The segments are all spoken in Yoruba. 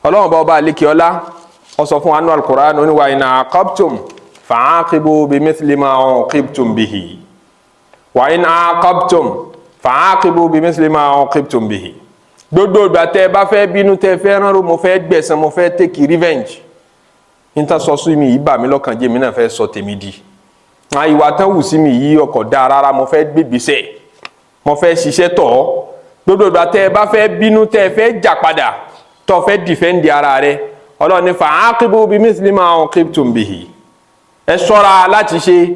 Ọlọ́run bá ọba àlékè ọlá ó sọ fún anu al-Qur'an, ó ní wa in aqabtum fa'aqibu bimithli ma uqibtum bihi, wa in aqabtum fa'aqibu bimithli ma uqibtum bihi. Gbogbo ìgbà tẹ́ ẹ bá fẹ́ bínú, tẹ́ ẹ fẹ́ ránró, mo fẹ́ gbẹ̀san, mo fẹ́ take revenge, níta sọ sí mi yìí bà mí lọ́kàn jẹ́, mi náà fẹ́ sọ tèmi di ìwà tán wù sí mi yìí ọkọ̀ dáa rárá, mo fẹ́ gbégbèsè, mo fẹ́ ṣiṣẹ́ tọ̀ ọ́. Gbogbo ìgbà tẹ́ ẹ bá fẹ́ bínú, tẹ́ ẹ fẹ́ jà padà, tọ́ fẹ́ defend ara rẹ, Ọlọ́run ní fa'aqibu bimithli ma uqibtum bihi. Ẹ ṣọ́ra láti ṣe,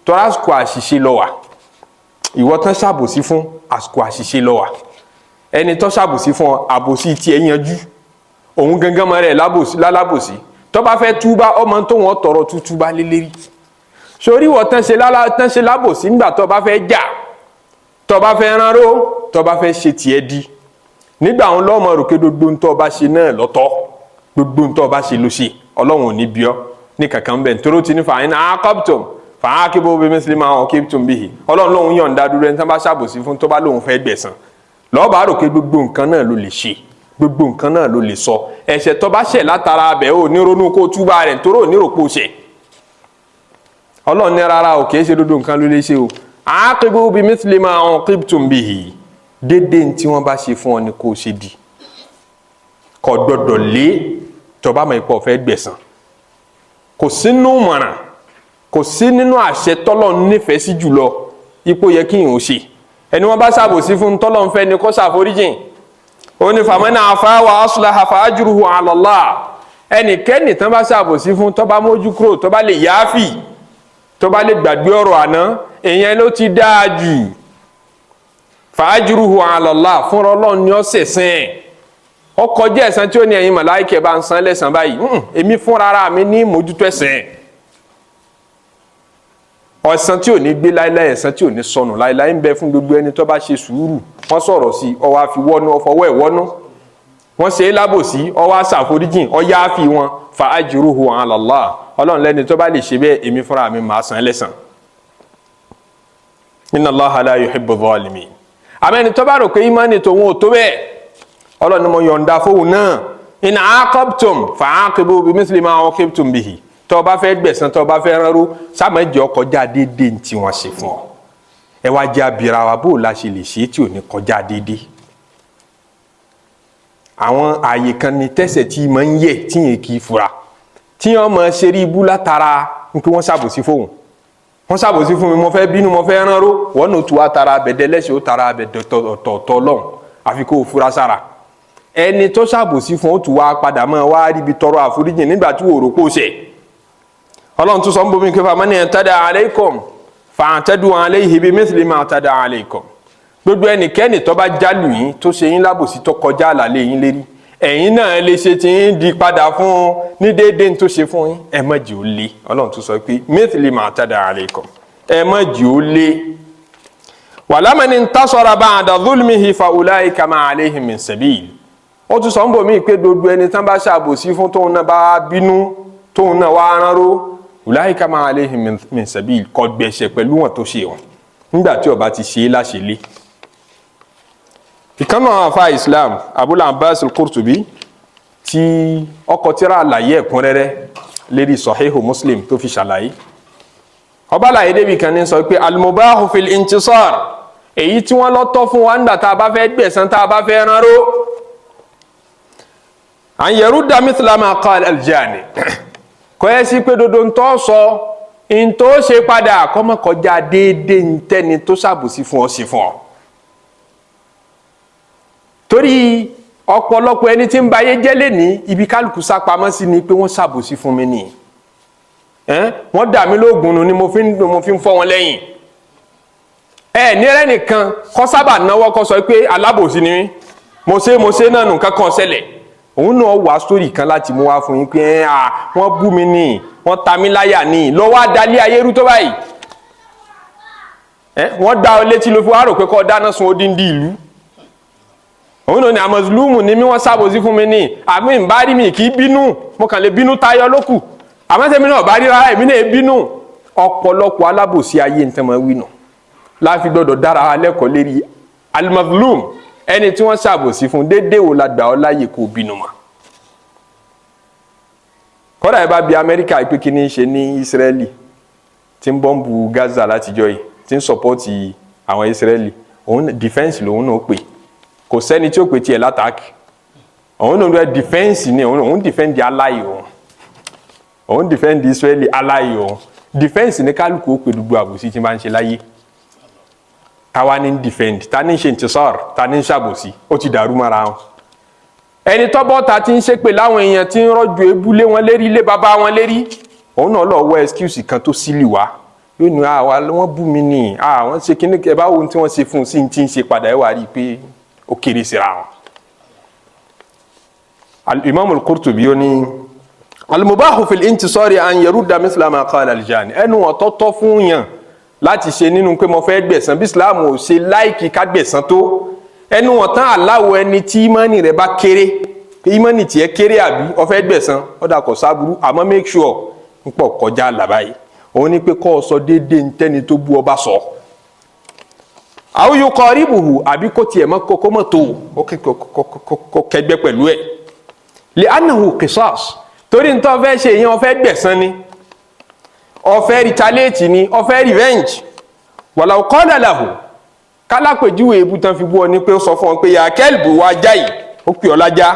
tọ́ra àsìkò àṣìṣe lọ wà. Ìwọ tán ṣàbòsí fún, àsìkò àṣìṣe lọ wà. Ẹni tó ṣàbòsí fún ọ, àbòsí tiẹ̀ yanjú, òun gangan mọ́ rẹ̀ lálábòsí. Tó bá fẹ́ túbá, ọmọ tó wọ́n tọrọ tútúbá lélẹ́rí sórí. Ìwọ tán ṣe lábòsí, nígbà tó bá fẹ́ jà, tó bá fẹ́ ránró, tó bá fẹ́ ṣe tiẹ̀ di nígbà àwọn lọ́mọ rò pé gbogbo ń tó bá ṣe náà lọ́tọ̀, gbogbo ń tó bá ṣe ló ṣe, Ọlọ́run ò ní bí ọ ní kankan bẹ́ẹ̀, nítorí ó ti ní fa in aqabtum fa'aqibu bimithli ma uqibtum bihi. Ọlọ́run lòun yọ̀ǹda dúró, ẹni tó bá ṣàbòsí fún, tó bá lòun fẹ́ gbẹ̀san, lọ́ọ́ rò pé gbogbo nǹkan náà ló lè ṣe, gbogbo nǹkan náà ló lè sọ. Ẹ̀ṣẹ̀ tó bá ṣẹ̀ látara abẹ́, ò ní ronú kó túbà rẹ̀, nítorí ò ní rò pé ó ṣẹ̀. Ọlọ́run ní rárá o, kìí ṣe gbogbo nǹkan ló lè ṣe o. Aqibu bimithli ma uqibtum bihi, dédé tí wọ́n bá ṣe fún ọ ni kó o ṣe di, kò gbọdọ̀ lé. Tó bá mọ̀ ipò fẹ́ gbẹ̀san, kò sínú mọ̀ràn, kò sí nínú àṣẹ tọ́lọ̀ nífẹ̀ẹ́ sí jùlọ ipò yẹ kí n ò ṣe. Ẹni wọ́n bá ṣàbòsí fún, tọ́lọ̀ ń fẹ́ ni kó ṣàforíjìn. Ó ní faman afa wa aslaha fa ajruhu ala Allah. Ẹnikẹ́ni tán bá ṣàbòsí fún, tó bá mójú kúrò, tó bá lè yááfì, tó bá lè gbàgbé ọ̀rọ̀ àná, èèyàn ló ti dáa jù. Fa ajruhu ala Allah, fúnra Ọlọ́run ni ó sẹ̀sìn ẹ̀. Ó kọjá ẹ̀san tí ó ní ẹ̀yin màláìkẹ́ bá ń san lẹ́san báyìí. Èmi fúnra ara mi ní mójútó ẹ̀sìn ẹ̀. Ọ̀sán tí ò ní gbé láéláé, ẹ̀san tí ò ní sọnù láéláé ń bẹ fún gbogbo ẹni tó bá ṣe sùúrù. Wọ́n sọ̀rọ̀ sí, ó wá fi wọ́nú, ọfọwọ́ ẹ̀ wọ́nú. Wọ́n ṣe é lábòsí, ó wá ṣàforíjìn, ó yááfì wọn. Fa ajruhu ala Allah, Ọlọ́run lẹ́ni tó bá lè ṣe bẹ́ẹ̀, èmi fúnra mi máa san lẹ́san. Inna Allaha la yuhibbu zalimin. Àmọ́ ẹni tó bá rò pé ìmánì tòun ò tó bẹ́ẹ̀, Ọlọ́run ni mo yọ̀ǹda fóun náà. In aqabtum fa'aqibu bimithli ma uqibtum bihi. Tó o bá fẹ́ gbẹ̀san, tó o bá fẹ́ ránró, sáàmẹ́jọ kọjá déédéé tí wọ́n ṣe fún ọ. Ẹ wá jẹ́ abira wa, bó o la ṣe lè ṣe tí ò ní kọjá déédéé? Àwọn ààyè kan ní tẹ̀sẹ̀ tí máa ń yẹ, tí yẹn kì í fura, tí wọ́n máa ṣe rí ibú látara pé wọ́n ṣàbòsí fóun, wọ́n ṣàbòsí fún mi, mo fẹ́ bínú, mo fẹ́ ránró. Wọ́n náà tún wá tara abẹ́dẹ́ lẹ́sẹ̀, ó tara abẹ́dẹ́ ọ̀tọ̀ọ̀tọ̀ lọ́hùn. Àfi kó o fura sára ẹni tó ṣàbòsí fún, ó tún wá padà máa wá ríbi tọrọ àforíjì nígbà tí wò rò pò ṣẹ̀. Ọlọ́run tún sọ ń bomi kí faman i'tada alaykum fa'tadu alayhi bimithli ma i'tada alaykum. Gbogbo ẹnikẹ́ni tó bá jálù yín, tó ṣe yín lábòsí, tó kọjá àlàlé yín lérí, ẹ̀yin náà lè ṣe tí ń di padà fún un ní déédéé tó ṣe fún yín. Ẹ má jẹ́ ó lé. Ọlọ́run tún sọ pé mithli ma i'tada alaykum, ẹ má jẹ́ ó lé. Walaman intasara ba'da dhulmihi fa ulaika ma alayhim min sabil. Ó tún sọ ń bò mí pé gbogbo ẹni tán bá ṣàbòsí fún, tóun náà bá bínú, tóun náà wá ránró, ulaika ma alayhim min sabil, kò gbẹ̀ṣẹ̀ pẹ̀lú wọn tó ṣe wọn nígbà tí ó bá ti ṣe é láṣẹlé. Ìkànnà àwọn afa Islam, Abul Abbas al-Qurtubi, tí ọkọ̀ tíra àlàyé ẹ̀kúnrẹ́rẹ́ lérí Sahihu Muslim tó fi ṣàlàyé ọba àlàyé débi kan, ní sọ pé al-mubahu fil intisar, èyí tí wọ́n lọ tọ́ fún wa nígbà tá a bá fẹ́ gbẹ̀san, tá a bá fẹ́ ránró, an yarudda mithla ma qala al-jani, kọ́ ẹ sí pé dodo ntọ́ sọ ntọ́ ṣe padà kọ́mọ kọjá déédéé ntẹ́ni tó ṣàbòsí fún ọ sí fún ọ. Torí ọ̀pọ̀lọpọ̀ ẹni tí ń ba ayé jẹ́ lẹ́ni, ibi kálukú sá pamọ́ sí ni pé wọ́n ṣàbòsí fún mi nìyí, wọ́n dà mí lóògùn nù ni mo fi ń fọ́ wọn lẹ́yìn. Ẹ ní ẹlẹ́nìkan kọ́ sábà náwó kọ́ sọ pé alábòsí ni mí, mo ṣe, mo ṣe náà nù, kankan ṣẹlẹ̀. Òun náà wà sórí kan láti mú wá fún yín pé ẹ à wọ́n bú mi ní, wọ́n ta mí láyà ní, lọ́wọ́ adalé ayé rú tó báyìí. Ẹ wọ́n dá ọ létí ló fi wá rò pé kọ́ dáná sun odindi ìlú. Òun náà ní àmọ̀sùlùmù ní mí, wọ́n ṣàbòsí fún mi ní, àmì ìbárí mi kì í bínú, mo kàn lè bínú tayọ lókù, àmọ́ tẹ́mi náà bá rí rárá, èmi náà bínú. Ọ̀pọ̀lọpọ̀ alábòsí ayé ń tẹ́ mọ́ wí nù. Láfi gbọ́dọ̀ dára wa lẹ́kọ̀ọ́ lérí al-mazlum, ẹni tí wọ́n ṣàbòsí fún, déédéé wo la gbà ọ́ láàyè kó bínú mọ́? Kọ́dà ẹ bá bi Amẹ́ríkà pé kí ni í ṣe ní Ísírẹ́lì tí ń bọ́ǹbù Gaza látijọ́ yìí, tí ń support àwọn Ísírẹ́lì, òun defence lòun náà pè. Kò sẹ́ni tí ó pè tiẹ̀ l'attack. Òun náà lọ defence ni òun defend ally òun, òun defend Israeli ally òun. Defence ní kálukú ó pè gbogbo àbòsí tí ń bá ń ṣe láyé. Táwa ní defend, ta ní ṣe intisar, ta ní ṣàbòsí, ó ti dàrú mọ́ra wọn. Ẹni tọ́bọ̀ ta ti ń ṣépè láwọn èèyàn, tí ń rọ́jò ebúlé wọn lérí, lé bàbá wọn lérí, òun náà lọ wọ excuse kan tó sílì wá. Yóò ní àwa wọ́n bú mi ní àwọn ṣe kíní. Ẹ bá wo ohun tí wọ́n ṣe fún un sí ti ń ṣe padà, ẹ wà rí i pé ó kéré síra wọn. Al-Imam al-Qurtubi, ó ní al-mubahu fil intisari an yarudda mithla ma qala al-jani. Ẹnu ọ̀tọ̀tọ̀ fún yàn láti ṣe nínú pé mo fẹ́ gbẹ̀san, bí Islam ò ṣe like ká gbẹ̀san tó, ẹnu ọ̀tán aláwọ̀ ẹni tí ìmánì rẹ̀ bá kéré, pé ìmánì tiẹ̀ kéré àbí ó fẹ́ gbẹ̀san, ó dà kọ̀ sábúrú, àmọ́ make sure ń pọ̀ kọjá làbáyé. Òun ní pé kọ́ ọ sọ déédéé ntẹ́ni tó bú ọba sọ, aw yuqaribuhu, àbí kó tiẹ̀ mọ́ kó mọ́ tó kó kẹgbẹ́ pẹ̀lú ẹ̀, li annahu qisas, torí ntọ́ fẹ́ ṣe yẹn, ó fẹ́ gbẹ̀san ni, ó fẹ́ retaliate ni, ó fẹ́ revenge. Walau qala lahu, kálápèjúwe ebú tán fi bú ọ ní pé ó sọ fún ọ pé ya kelbu, wa jáì, ó pè ọ lájá,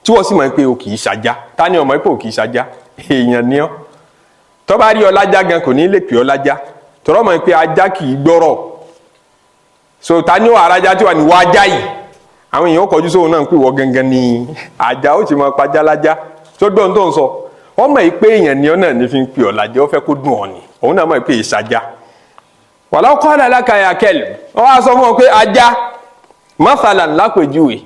tí wọ́n sì mọ̀ pé o kì í ṣajá. Ta ni ó mọ̀ pé o kì í ṣajá? Èèyàn ni ọ́. Tó bá rí ọ lájá gan, kò ní lè pè ọ lájá, tọ́rọ mọ̀ pé ajá kì í gbọ́rọ̀. So ta ni ó arájá tí wà ní wá ajá yìí? Àwọn èèyàn kọjú sóhun náà ń pè wọ́ gangan ní ajá, ó sì máa pajá lájá tó gbọ́n tó ń sọ. Wọ́n mọ̀ pé èèyàn ni ọ́ náà ní fi ń pè ọ́ lájá, ó fẹ́ kó dùn ọ́ ni. Òun náà mọ̀ pé ìṣajá. Walau qala laka ya kelb, wọ́n wá sọ fún ọ pé ajá mathalan, lápèjúwe,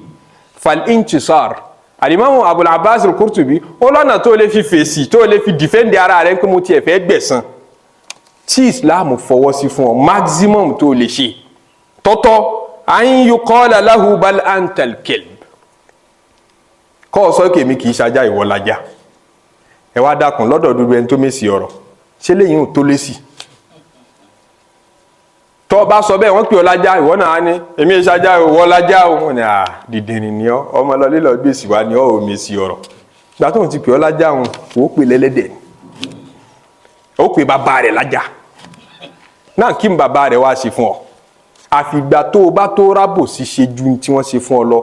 fal intisar, alimami Abul Abbas al-Qurtubi ó lọ́nà tó lè fi fèsì, tó lè fi defend ara rẹ̀ pé mo tiẹ̀ fẹ́ gbẹ̀san, tí Islam fọwọ́ sí fún ọ, maximum tó lè ṣe tọ́tọ́, an yuqala lahu bal antal kelb, kọ́ ọ sọ pé èmi kì í ṣajá, ìwọ lajá. Ẹ wá dákun, lọ́dọ̀ dúdú ẹni tó mèsì ọ̀rọ̀, ṣé lẹ́yìn ò tó lé sí? Tọ́ ọ bá sọ bẹ́ẹ̀, wọ́n pè ọ́ lájá, ìwọ náà á ní èmi ìṣajá, ìwọ lájá o. Wọ́n ní à dìdìrín ni ọ́, ọmọ lọ lílọ gbèsè wa ni ọ́ ò mèsì ọ̀rọ̀. Ìgbà tó ń ti pè ọ́ lájá òun, ó pè lẹ́lẹ́dẹ̀, ó pè bàbá rẹ̀ lájá náà. Kí n bàbá rẹ̀ wá ṣe fún ọ? Àfìgbà tó o bá tó rábò sí ṣe ju tí wọ́n ṣe fún ọ lọ,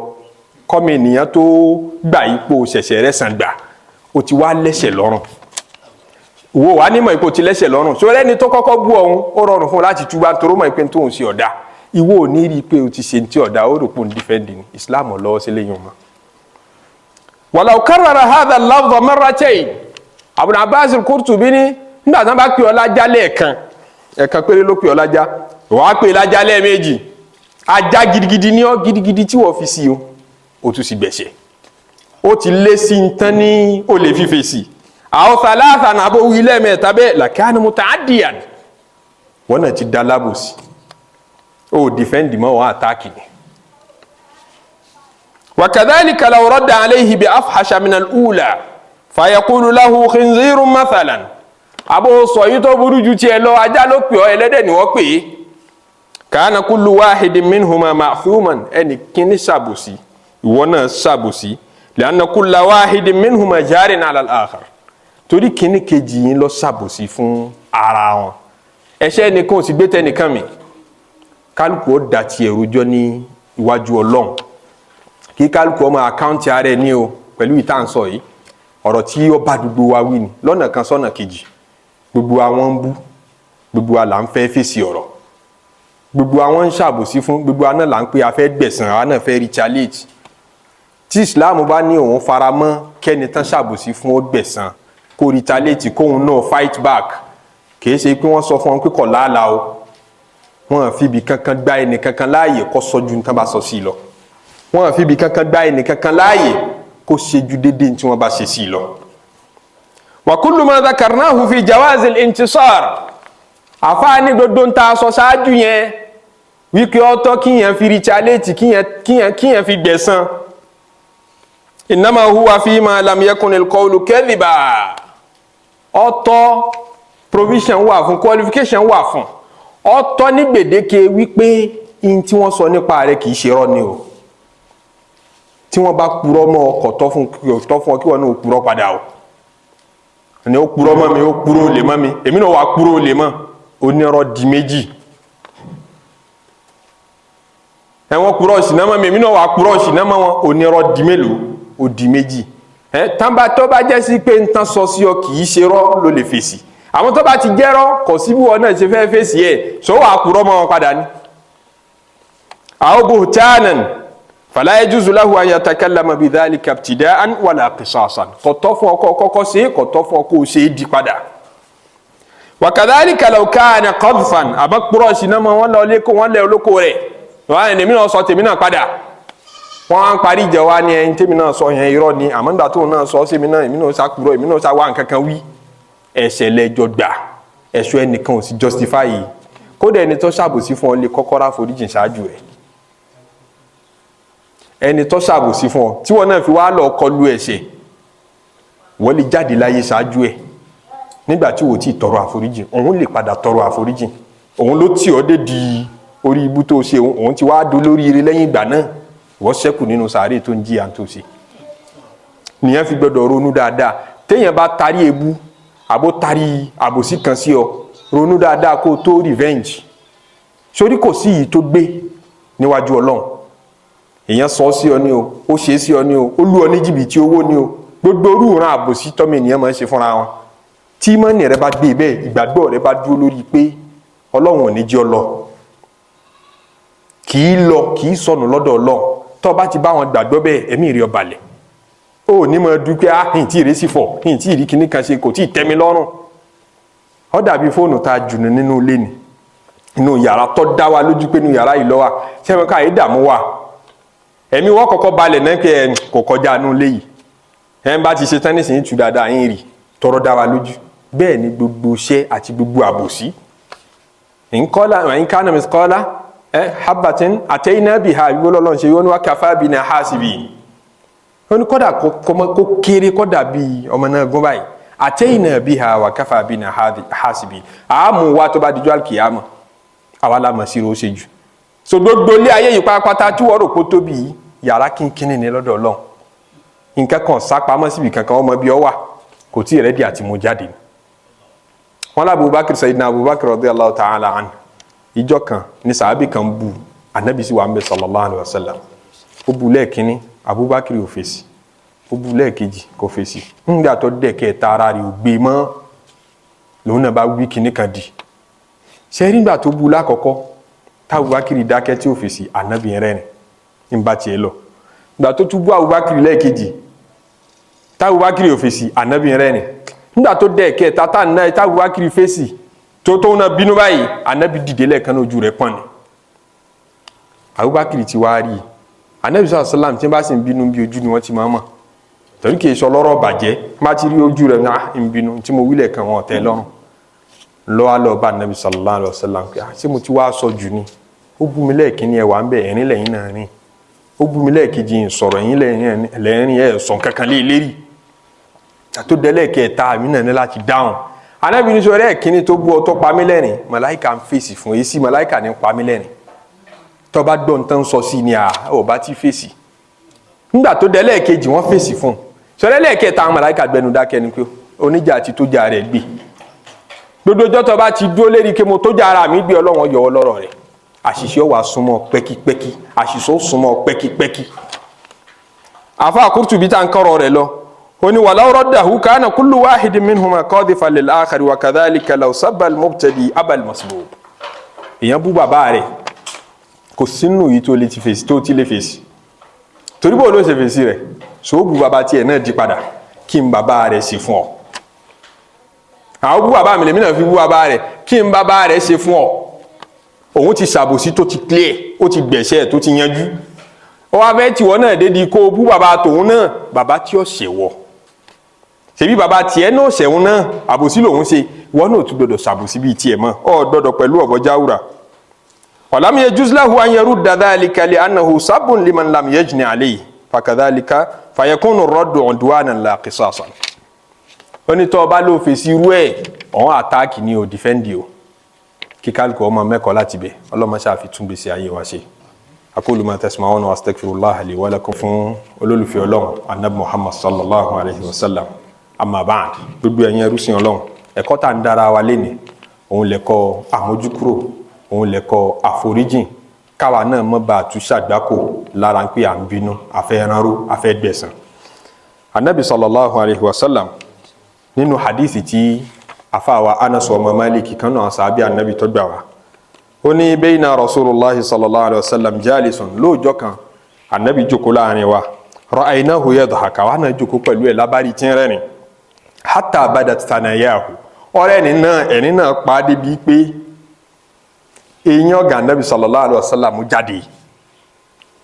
kọ́mi ènìyàn tó gbà ipò ṣẹ̀ṣẹ̀ rẹ̀ sàn gbà, o ti wá lẹ́sẹ̀ lọ́rùn. Wo wàá nímọ̀ ipò ti lẹ́sẹ̀ lọ́rùn. So ẹni tó kọ́kọ́ bú ọ̀hún, ó rọrùn fún un láti túbá toró mọ̀ pé tóun ṣe ọ̀dà. Ìwọ ò ní rí i pé o ti ṣe ti ọ̀dà, ó rò pé òun defend ni. Islam lọ́wọ́ sí lẹ́yìn wọn. Walau karrara hadha al-lafdha marratayn, Abul Abbas al-Qurtubi ní nígbà tí wọ́n bá pè ọ́ lájá lẹ́ẹ̀kan, ẹ̀kan péré ló pè ọ́ lájá, wàá pè lájá lẹ́ẹ̀mejì, ajá gidigidi ní ọ́ gidigidi tí wọ́n fi sí o, ó tún sì gbẹ̀ṣẹ̀, ó ti lé sí ń tán ní ó lè fi fèsì. Aw thalathan, àbó wí lẹ́ẹ̀mẹ́ta bẹ́ẹ̀, lakana muta'addiyan, wọ́n náà ti da lábòsí, ó defend mọ́, wọn attack ni. Wa kadhalika law radda alayhi bi afhasha min al-ula fayaqulu lahu khinzirun mathalan, àbó sọ yìí tó burú ju tiẹ̀ lọ, ajá ló pè ọ́, ẹlẹ́dẹ̀ ni wọ́n pè é, kana kullu wahidin minhuma ma'thuman, ẹnì kíní ṣàbòsí, ìwọ náà ṣàbòsí, li'anna kulla wahidin minhuma jarin ala al-akhar, torí kíní kejì yín lọ ṣàbòsí fún ara wọn. Ẹ̀ṣẹ̀ nìkan ò sì gbé tẹnìkan mi. Kálukú ó da tiẹ̀ rojọ́ ní iwájú Ọlọ́run, kí kálukú ọmọ account ara ẹ̀ ní o. Pẹ̀lú ìtànsọ yìí, ọ̀rọ̀ tí ó bá gbogbo wa wí ni lọ́nà kan sọ́nà kejì. Gbogbo àwọn ń bú, gbogbo wa là ń fẹ́ fèsì ọ̀rọ̀, gbogbo àwọn ń ṣàbòsí fún, gbogbo wa náà là ń pé a fẹ́ gbẹ̀san, àwa náà fẹ́ retaliate. Tí Islam bá ní òun fara mọ́ kẹ́ni tán ṣàbòsí fún ó gbẹ̀san, kó retaliate, kóun náà fight back, kì í ṣe pé wọ́n sọ fún wọn pé kọ̀ láàlà o. Wọ́n fi ibi kankan gbá ẹnì kankan láàyè kó sọ ju nǹkan bá sọ sí i lọ. Wọ́n fi ibi kankan gbá ẹnì kankan láàyè kó ṣe ju déédéé tí wọ́n bá ṣe sí i lọ. Wa kullu ma dhakarnahu fi jawaz al-intisar, àfáàní gbogbo ń ta sọ ṣáájú yẹn wípé ọ̀tọ̀ kíyàn fi retaliate, kíyàn fi gbẹ̀san, innama huwa fima lam yakun al-qawlu kadhiba, ọ̀tọ̀, provision wà fún, qualification wà fún ọ̀tọ̀ ní gbèdéke wípé in tí wọ́n sọ nípa rẹ̀ kì í ṣe rọ́ ni o. Tí wọ́n bá purọ́ mọ́ ọkọ̀, tọ́ fún ọ kí wọ́n náà purọ́ padà o. Ni ó kúrọ́ mọ́ mi, ó kúrò lè mọ́ mi, èmi náà wà kúrò lè mọ́. Onírọ́ di méjì. Ẹ̀wọ̀n kúrọ́ ṣìnà mọ́ mi, èmi náà wà kúrọ́ ṣìnà mọ́ wọn. Onírọ́ di mélòó? Ó di méjì. Ẹ tánba tó bá jẹ́ sí pé nǹkan sọ sí ọ kì í ṣe rọ́ ló lè fèsì. Àwọn tó bá ti jẹ́rọ́ kò sí bí wọn náà ṣe fẹ́ fèsì ẹ̀, sọ wà kúrọ́ mọ́ wọn padà ni. Aw buhtanan fala yajuzu lahu an yatakallama bidhalika ibtida'an wala qisasan. Kò tọ́ fún ọkọ kọ́kọ́ ṣe, kò tọ́ fún ọkọ ṣe é di padà. Wa kadhalika law kana qadhfan, àbá kúrọ́ ṣìnà mọ́ wọn lọ lẹ́kọ̀ọ́ wọn lẹ́ olóko rẹ̀ wọ́n á ní èmi náà sọ tèmi náà padà. Wọ́n á ń parí ìjà wa ní ẹni tèmi náà sọ yẹn irọ́ ni, àmọ́ nígbà tóun náà sọ sèmi náà, èmi náà sá kúrọ́, èmi náà sá wá nǹkan kan wí. Ẹ̀ṣẹ̀ lẹ́jọ́ gbà, ẹ̀ṣọ́ ẹnìkan ò sì justify yìí. Kódà ẹni tó ṣàbòsí fún ọ lè kọ́kọ́ rá foríjìn ṣáájú ẹ̀. Ẹni tó ṣàbòsí fún ọ tí wọn náà fi wá lọ kọlu ẹ̀ṣẹ̀, wọ́n lè jáde láyé ṣáájú ẹ̀ nígbà tí wò ó ti tọrọ àforíjìn. Òun lè padà tọrọ àforíjìn, òun ló tì ọ́ dé di orí ibú tó ṣe, òun ti wá do lórí ire lẹ́yìn ìgbà náà, wọ́n ṣẹ́kù nínú sàárè tó ń jìyà tó ṣe. Nìyẹn fi gbọdọ̀ ronú dáadáa. Téèyàn bá tarí ebú àbó tarí àbòsí kan sí ọ, ronú dáadáa kó o tó revenge. Sórí kò sí yìí tó gbé níwájú Ọlọ́run. Èèyàn sọ sí ọ ní o, ó ṣe sí ọ ní o, ó lù ọ ní jìbìtì owó ní o, gbogbo orú ìran àbòsí tọ́mọ ènìyàn máa ń ṣe fúnra wọn. Tí mọ́nì rẹ bá gbé bẹ́ẹ̀, ìgbàgbọ́ rẹ bá dúró lórí pé Ọlọ́run ò ní jẹ́ ọ lọ, kì í lọ, kì í sọnù lọ́dọ̀ Ọlọ́run. Tó bá ti bá wọn gbàgbọ́ bẹ́ẹ̀, ẹ̀mí rẹ ó balẹ̀. Ó ní mọ̀ dúpẹ́, á hìn tí ìrẹsì fọ̀, hìn tí ìrí kíní kan ṣe, kò tí ì tẹ́ mi lọ́rùn. Ó dàbí fóònù tá a jùnú nínú ilé ni, inú yàrá tó dá wa lójú pé inú yàrá yìí ló wà. Sẹ́wọ̀n ká yìí dààmú wa, ẹ̀mí wọ́n kọ́kọ́ balẹ̀ náà pé ẹ̀ kò kọjá inú ilé yìí. Ẹ̀ ń bá ti ṣe tán nísìnyí tù dáadáa yín rí tọrọ dá wa lójú. Bẹ́ẹ̀ ni gbogbo iṣẹ́ àti gbogbo àbòsí. Nkọ́lá nkánà mìsíkọ́lá ẹ habatin àtẹ́yìnà bìhá ìwé Ọlọ́run ṣe yóò ní wá kàfá bìnà hásìbì. Ó ní kọ́dà kó kéré, kọ́dà bíi ọmọ náà gún báyìí, àtẹ́yìnà bìhá wà kàfá bìnà hásìbì. Àámú wa tó bá dijọ́ àlùkìyàmọ̀, àwa la mọ̀ sí ro ṣe jù. So gbogbo ilé ayé yìí pátápátá tí wọ́n rò kó tóbi yìí, yàrá kínkínní ni lọ́dọ̀ Ọlọ́run. Nǹkan kan sápamọ́ síbi kankan, ọmọ bí ọ wà kò tí ì rẹ́dí àti mú jáde ni. Wọn lá Abubakar, Sayyidina Abubakar radiyallahu ta'ala anhu, ìjọ kan ní sàábì kan bu anabi sí wa ń bẹ sallallahu alayhi wa sallam. Ó bu lẹ́ẹ̀kínní, Abubakar ò fèsì. Ó bu lẹ́ẹ̀kejì, kò fèsì. Ńgbà tó dẹ̀ kẹta, ara rẹ̀ ò gbé mọ́, lòun náà bá wí kinní kan di sẹ́rí. Ńgbà tó bu lákọ̀ọ́kọ́ tábubakar dákẹ́ tí ò fèsì, anabi rẹ́rìn ń bá tiẹ̀ lọ. Ńgbà tó tún bú Abubakar lẹ́ẹ̀kejì tábubakar ò fèsì, anabi rẹ́rìn. Nígbà tó dẹ̀ kẹta tá náà tábubakar fèsì tó tó náà bínú báyìí, anabi dìde lẹ́ẹ̀kan náà, ojú rẹ̀ pọ́n ni. Abubakar ti wá rí i, anabi sàlá sàlám tí wọ́n bá sì ń bínú bí ojú ni wọ́n ti máa mọ̀, torí kì í sọ lọ́rọ̀ bàjẹ́. Má ti rí ojú rẹ̀ náà ń bínú tí mo wílẹ̀ kan wọn tẹ́ lọ́rùn lọ́wọ́ lọ́ọ́ bá anabi sallallahu alaihi wasallam pé ṣé mo ti wá sọ jù ni? Ó bú mi lẹ́ẹ̀kínní, ẹ̀ wà ń bẹ̀, ẹ̀rín lẹ́yìn náà rìn. Ó bú mi lẹ́ẹ̀kejì, ń sọ̀rọ̀, ẹ̀yìn lẹ́yìn ẹ̀ sọ̀ kankan lé lérí. Tó dẹ́lẹ́kẹ̀ẹ́ta mi náà ní láti dáhùn. Anabi ní sọ ẹlẹ́ẹ̀kínní tó bú ọ tó pa mí lẹ́rìn, màláìka ń fèsì fún èsì, màláìka ní pa mí lẹ́rìn. Tó bá gbọ́ nǹkan sọ sí ni à ò bá ti fèsì. Nígbà tó dẹ́lẹ́kejì, wọ́n fèsì fún un. Sọ ẹlẹ́ẹ̀kẹta, àwọn màláìka gbẹnu dákẹ́ ni pé oníjà àti tó jà rẹ̀ gbé. Gbogbo ọjọ́ tó bá ti dúró lérí pé mo tó jà ara mi gbé, Ọlọ́run yọ ọ lọ́rọ̀ rẹ̀. Àṣìṣe ó wá súnmọ́ pẹ́kípẹ́kí, àṣìṣe ó súnmọ́ pẹ́kípẹ́kí. Àfa Qurtubi tá n kọ́rọ̀ rẹ̀ lọ, ó ní walaw raddahu kana kullu wahidin minhuma qadhifan lil akhari wa kadhalika law sabba al-mubtadi abal masbub. Èèyàn bú bàbá rẹ̀, kò sínú yìí tó lè ti fèsì, tó ti lè fèsì, torí bó ló ṣe fèsì rẹ̀, so bú bàbá tiẹ̀ náà di padà kí n bàbá rẹ̀ ṣe fún ọ. Àwọn bú bàbá mi, lèmi náà fi bú bàbá rẹ̀, kí n bàbá rẹ̀ ṣe fún ọ. Òun ti ṣàbòsí tó ti clear, ó ti gbẹ̀ṣẹ̀ tó ti yanjú, ó wá fẹ́ tiwọ́ náà dédi kó o bú bàbá tòun náà, bàbá tí ó ṣèwọ́. Ṣebí bàbá tiẹ̀ náà ṣẹ̀wọ̀n náà, àbòsí lòun ṣe, ìwọ náà tún gbọdọ̀ ṣàbòsí bíi tiẹ̀ mọ́ ọ gbọdọ̀ pẹ̀lú ọ̀bọ jáwúrà. Walam yajuz lahu an yarudda dhalika li annahu sabbun liman lam yajni alayhi fakadhalika fayakunu raddu udwanan la qisasan. Ó ní tọ́ ọba ló fèsì irú ẹ̀, ọ̀hún attack ni ò defend o. Kí kálukú ọmọ mẹ́kọ̀ọ́ láti bẹ̀, ọlọ́mọ ṣáà fi tún gbèsè ayé wa ṣe. Aqulu ma tasma'una wa astaghfirullaha li wa lakum. Fún olólùfẹ́ Ọlọ́run anabi Muhammad sallallahu alayhi wa sallam. Amma ba'd, gbogbo ẹ̀yin ẹrúsìn Ọlọ́run, ẹ̀kọ́ tá ń dára wa lénìí, òun lẹ̀kọ́ àmójúkúrò, òun lẹ̀kọ́ àforíjìn, káwa náà mọ́ bá a tún ṣàgbákò lára pé à ń bínú, afẹ́ ránró, afẹ́ gbẹ̀san. Anabi sallallahu alayhi wa sallam, nínú hadithi tí afáwa Anas ọmọ Malik kan náà sàábí anabi tó gbà wá, ó ní bayna Rasulullahi sallallahu alayhi wa sallam jalisun, lóòjọ́ kan anabi jókòó láàrin wa, ra'aynahu yadhak, àwa náà jókòó pẹ̀lú ẹ̀ lábárí tí ń rẹ́rìn, hatta badat thanayahu, ọ̀rẹ́ ẹni náà ẹni náà pa á débi pé eyín ọ̀gá anabi sallallahu alayhi wa sallam jáde,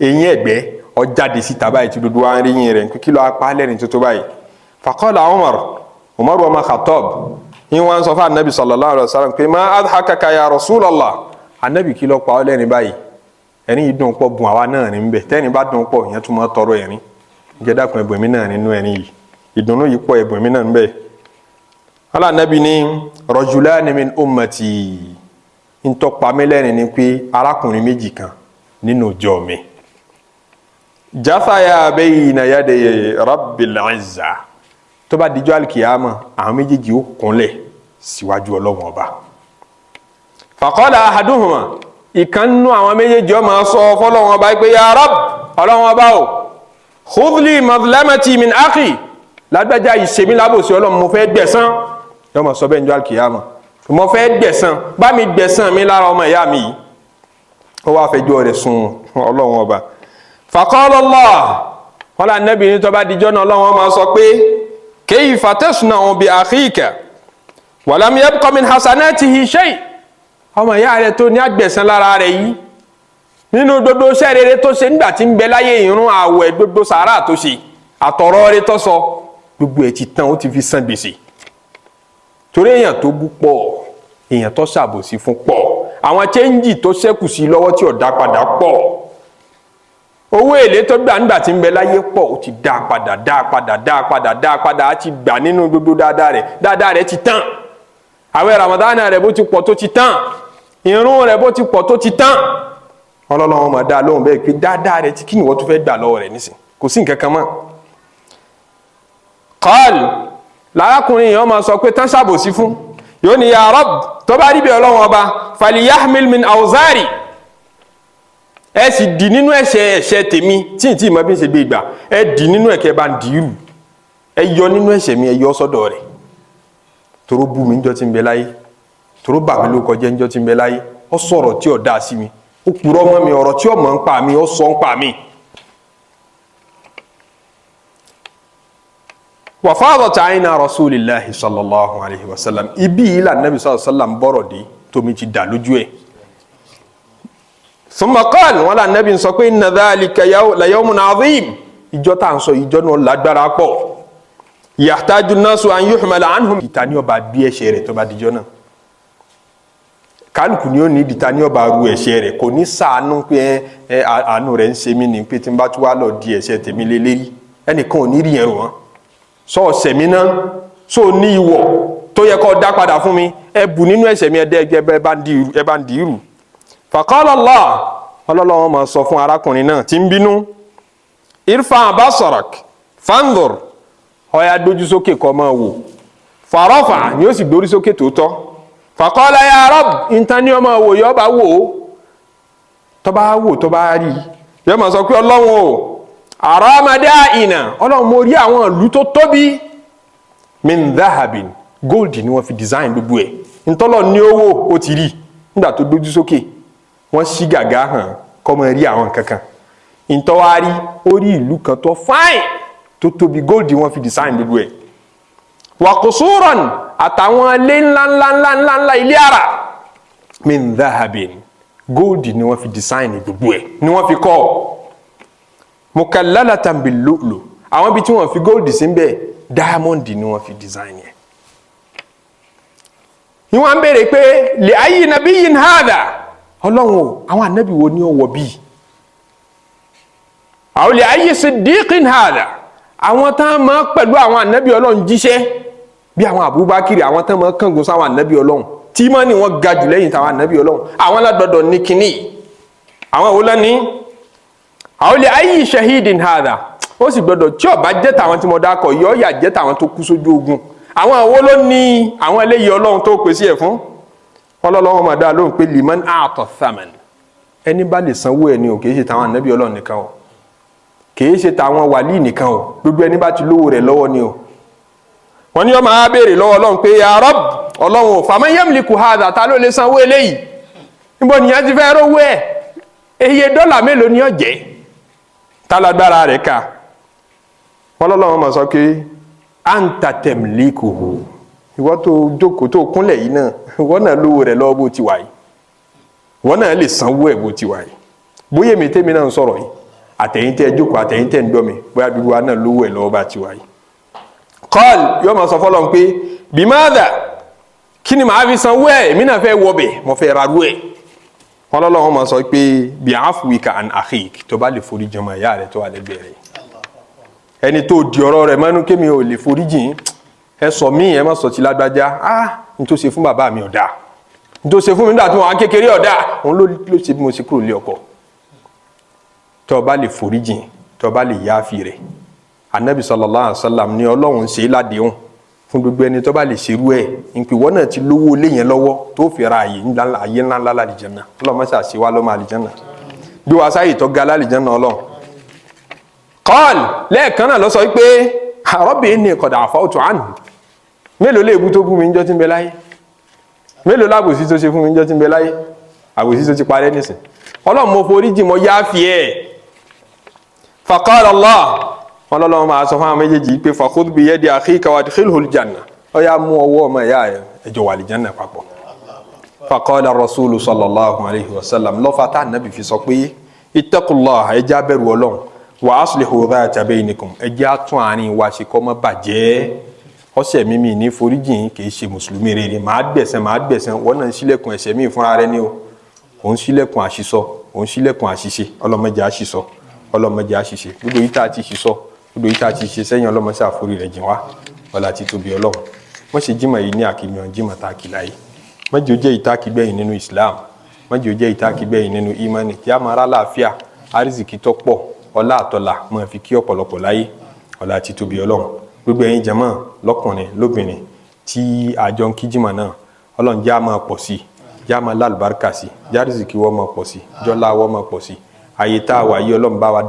eyín ẹ̀gbẹ́ ó jáde síta báyìí tí dúdú wa ń rí yín rẹ̀, kí ló apá lẹ́rìn tuntun báyìí. Faqala Umar, Umar wa ma Khattab yín wá ń sọ fún anabi sallallahu alayhi wa sallam pé ma adhakaka ya Rasulallah, anabi kí ló pa ọ́ lẹ́rìn báyìí, ẹ̀rín yìí dùn pọ̀, bùn àwa náà ní bẹ̀, tẹ́ni bá dùn pọ̀ ìyẹn tún máa tọrọ ẹ̀rín, jẹ́ dákun ẹ̀bùn mi náà nínú ẹ̀rín yìí, ìdùnnú yìí pọ̀, ẹ̀bùn mi náà ń bẹ̀. Alánàbí ní rajulani min ummati, ntọ́pa mi lẹ́rìn ni pé arákùnrin méjì kan nínú ìjọ mi, jathaya bayna yaday rabbil izza, tó bá dijọ́ alikiyama àwọn méjèèjì ó kúnlẹ̀ síwájú Ọlọ́run ọba. Faqala ahaduhuma, ìkànnú àwọn méjèèjì ó máa sọ fọlọ́run ọba pé ya Rabb, Ọlọ́run ọba o, khudli madlamati min akhi, lágbájá ìṣèmí lábòsí, Ọlọ́run mo fẹ́ gbẹ̀san, yóò máa sọ bẹ́ẹ̀ ní alikiyama, mo fẹ́ gbẹ̀san, bá mi gbẹ̀san mi lára ọmọ ìyá mi yìí. Ó wá fẹjọ́ rẹ̀ sùn Ọlọ́run ọba. Faqala Allah, wọn là nẹ́bí ní tó bá dijọ́ náà Ọlọ́run máa sọ pé kayfa tasna'u bi akhika wa lam yabqa min hasanatihi shay, ọmọ ìyá rẹ̀ tó ní àgbẹ̀san lára rẹ̀ yìí, nínú gbogbo iṣẹ́ rere tó ṣe nígbà tí ń bẹ láyé, ìrun, àwẹ̀, gbogbo sàárà tó ṣe, àtọ̀rọ̀ rẹ̀ tó sọ, gbogbo ẹ̀ ti tán, ó ti fi san gbèsè. Torí èèyàn tó bú pọ̀, èèyàn tó ṣàbòsí fún pọ̀, àwọn chẹ́ńjì tó ṣẹ́kù sí lọ́wọ́ tí ò dá padà pọ̀, owó èlé tó gbà nígbà tí ń bẹ láyé pọ̀, ó ti dá padà, dá padà, dá padà, dá padà, á ti gbà nínú gbogbo dáadáa rẹ̀, dáadáa rẹ̀ ti tán, àwẹ̀ Ramadan rẹ̀ bó ti pọ̀ tó ti tán, ìrun rẹ̀ bó ti pọ̀ tó ti tán. Ọlọ́lọ́wọ́n máa dá lóhùn bẹ́ẹ̀ pé dáadáa rẹ̀ ti kí ni wọ́n tún fẹ́ gbà lọ́wọ́ rẹ̀ nísìn, kò sí nǹkan kan mọ́. Qal, lárákùnrin yìí wọ́n máa sọ pé tán ṣàbòsí fún yóò ní ya Rabb, tó bá rí bí Ọlọ́wọ́n ọba, faliyahmil min awzari, ẹ sì dì nínú ẹ̀ṣẹ̀ ẹ̀ṣẹ̀ tèmi tí n tí ìmọ̀ bí n ṣe gbé ìgbà, ẹ dì nínú ẹ̀kẹ́ bá ń dì í rù, ẹ yọ nínú ẹ̀ṣẹ̀ mi, ẹ yọ sọ́dọ̀ rẹ̀, toró bú mi níjọ́ tí ń bẹ láyé, toró bà mí ló kọjá níjọ́ tí ń bẹ láyé, ó sọ̀rọ̀ tí ò dáa sí mi, ó purọ́ mọ́ mi, ọ̀rọ̀ tí ò mọ̀ ń pa mi, ó sọ ń pa mi. Wa fadat ayna rasulillahi sallallahu alayhi wa sallam, ibi yìí là nàbì sallallahu alayhi wa sallam bọ̀rọ̀ dé tómi ti dà lójú ẹ̀. Thumma qala, wọn là nàbì sọ pé inna dhalika la yawmun azim, ìjọ tá à ń sọ ìjọ náà lágbára pọ̀, yahtaju nnasu an yuhmala anhum, ìta ní ọba bí ẹ̀ṣẹ̀ rẹ̀ tó bá dijọ́ náà, kálukú ni ó ní ìdìta ní ọba ru ẹ̀ṣẹ̀ rẹ̀, kò ní sàánú pé ẹ àánú rẹ̀ ń ṣe mí ni pé tí n bá tún wá lọ di ẹ̀ṣẹ̀ tèmi lé lérí, ẹnìkan ò ní rí yẹn rò wọ́n, sọ ọ̀sẹ̀ mi náà sọ ní ìwọ̀ tó yẹ kó dá padà fún mi, ẹ bù nínú ẹ̀ṣẹ̀ mi, ẹ dẹ́ ẹ bá ń di irú. Faqala Allah, ọlọ́lọ́wọ́n máa sọ fún arákùnrin náà tí ń bínú, irfa basarak fanzur, ọ̀ya dójú sókè kó máa wò, farafa, ni ó sì gbórí sókè tòótọ́, faqala ya Rabb, ìtàn ni ọmọ wò, yọ bá wò ó, tó bá wò tó bá rí, yọ máa sọ pé Ọlọ́run o, àràmàdá ìnà, Ọlọ́run mo rí àwọn ìlú tó tóbi, min dhahabin, gold ni wọ́n fi design gbogbo ẹ̀, ntọ́lọ̀ ní owó ó ti rí nígbà tó dójú sókè, wọ́n ṣí gàgá hàn kọ́ mọ rí àwọn kankan, ntọ́wárí ó rí ìlú kan tó fine tó tóbi, gold wọ́n fi design gbogbo ẹ̀, wa qusuran, àtàwọn ilé ńláńláńláńlá ilé àrà, min dhahabin, gold ni wọ́n fi design gbogbo ẹ̀ ni wọ́n fi kọ́, mukallalatan bil lu'lu, àwọn ibi tí wọ́n fi gold sí ń bẹ, diamond ni wọ́n fi design yẹn. Ni wọ́n ń béèrè pé li ayyi nabiyyin hadha, Ọlọ́run o, àwọn ànábì wo ni ó wọ̀ bíi, aw li ayyi siddiqin hadha, àwọn tá a máa pẹ̀lú àwọn ànábì Ọlọ́run jíṣẹ́ bí àwọn Abubakar, àwọn tá a máa kángun sáwọn ànábì Ọlọ́run tí mọ́ ni wọ́n ga jù lẹ́yìn táwọn ànábì Ọlọ́run, àwọn alágbọ́dọ̀ ní kínní, àwọn wo lẹ́ni, aw li ayyi shahidin hadha, Ó sì gbọ́dọ̀ tí ó bá jẹ́ tàwọn tí mo dákọ̀ yọ yà jẹ́ tàwọn tó kú sójú ogun. Àwọn àwo ló ní àwọn eléyìí Ọlọ́run tó pèsè ẹ̀ fún? Ọlọ́run máa dá lóhùn pé liman a'ta thaman, ẹni bá lè sanwó ẹ ní o. Kì í ṣe tàwọn ànábì Ọlọ́run nìkan o, kì í ṣe tàwọn wàlíì nìkan o, gbogbo ẹni bá ti lówó rẹ̀ lọ́wọ́ ni o. Wọ́n ní yọ máa béèrè lọ́wọ́ Ọlọ́run pé ya Rabb, Ọlọ́run ò, faman yamliku hadha, ta ló lè sanwó eléyìí? Níbo nìyẹn ti fẹ́ rówó ẹ̀? Iye dọ́là mélòó ni ó jẹ́ tálágbára rẹ̀ ká? Wọ́n lọ́lọ́run máa sọ pé anta tamlikuhu, ìwọ tó jókòó tó kúnlẹ̀ yìí náà, ìwọ náà lówó rẹ̀ lọ́wọ́ bó ti wà yìí, ìwọ náà lè sanwó ẹ̀ bó ti wà yìí. Bóyá èmi tèmi náà ń sọ̀rọ̀ yìí, àtẹ̀yìn tẹ́ jókòó, àtẹ̀yìn tẹ́ ń gbọ́ mi, bóyá dúdú wa náà lówó ẹ̀ lọ́wọ́ bá ti wà yìí. Qal, yóò máa sọ fọlọ́n pé bimadha, kí ni màá fi sanwó ẹ̀? Èmi náà fẹ́ wọbẹ̀, mo fẹ́ rarú ẹ̀. Wọn lọ́lọ́run máa sọ pé bi afwika an akhik, tó bá lè forí jọmọ ìyá rẹ̀ tó wà lẹ́gbẹ̀ẹ́ rẹ̀, ẹni tó di ọ̀rọ̀ rẹ̀ mọ́nú kémi ò lè forí jìn. Ẹ sọ mí, ẹ má sọ ti lágbájá. Ah, n tó ṣe fún bàbá mi ọ̀dà, n tó ṣe fún mi nígbà tí wọn á kékeré ọ̀dà, òun ló ṣe bí mo ṣe kúrò lé ọkọ. Tó bá lè forí jìn, tó bá lè yááfì rẹ̀, Anabi sallallahu alaihi wasallam ní Ọlọ́run ṣe é ládéhùn fún gbogbo ẹni tó bá lè ṣerú ẹ̀ ìpè wọ́n náà ti lówó lé yẹn lọ́wọ́ tó fi ra àyè ńlá ńlá lálìjẹ́nà. Ọlọ́run mọ́sá ṣe wá lọ́mọ àlìjẹ́nà, bí wàá sáyè tó ga lálìjẹ́nà Ọlọ́run. Qal, lẹ́ẹ̀kan náà lọ sọ pé rabbi inni qad afawtu anhu. Mélòó lè bú tó bú mi níjọ́ tí ń bẹ láyé? Mélòó lábòsí tó ṣe fún mi níjọ́ tí ń bẹ láyé? Àbòsí tó ti parẹ́ nísìn, Ọlọ́run mo forí jì, mo yááfì ẹ̀. Faqala Allah, wọn lọ́lọ́wọ́ máa sọ fún àwọn méjèèjì pé fakhudh biyadi akhika wadkhilhu aljanna, ó yá, mú ọwọ́ ọmọ ìyá ẹ̀, ẹjọ́ wà àlìjánà papọ̀. Faqala rasulu sallallahu alayhi wa sallam, lọ́fà tá ànábì fi sọ pé ittaqullah, ẹ jẹ́ á bẹ̀rù Ọlọ́run, wa aslihu dhata bainikum, ẹ jẹ́ á tún àárín wa ṣe kó má bàjẹ́. Ọ̀sẹ̀ mímì ní foríjìn kì í ṣe mùsùlùmí rere. Màá gbẹ̀sẹ̀, màá gbẹ̀sẹ̀. Wọ́n náà ń ṣílẹ̀kùn ẹ̀ṣẹ̀ míì fúnra rẹ ní o. Òun ṣílẹ̀kùn àṣìsọ, òun ṣílẹ̀kùn àṣìṣe. Ọlọ́mọdé àṣìsọ, ọlọ́mọdé àṣìṣe. Gbogbo yìí tá a ti ṣìsọ, gbogbo yìí tá a ti ṣe sẹ́yìn, ọlọ́mọṣẹ́ àforí rẹ̀ jìn wá. Ọlá ti tóbi Ọlọ́run. Wọ́n ṣe jímọ̀ yìí ní àkìmọ̀ jímọ̀ tá a kì láyé. Mọ́jì ó jẹ́ ìta kìgbẹ̀yìn nínú Islam, mọ́jì ó jẹ́ ìta kìgbẹ̀yìn nínú imani. Kí a máa rà láàfíà, àrísìkí tó pọ̀, ọlá àtọlà máa fi kí ọ̀pọ̀lọpọ̀ láyé. Ọlá ti tóbi Ọlọ́run. Gbogbo ẹ̀yin jàmáà, lọ́kùnrin lóbìnrin tí àjọ ń kí jímọ̀ náà, Ọlọ́run jẹ́ á máa pọ̀ sí, jẹ́ á máa lálùbáríkà sí, jẹ́ àrísìkí wọ́n máa pọ̀ sí, jọ́lá wọ́n máa pọ̀ sí. Àyè tá a wà yìí, Ọlọ́run bá wa.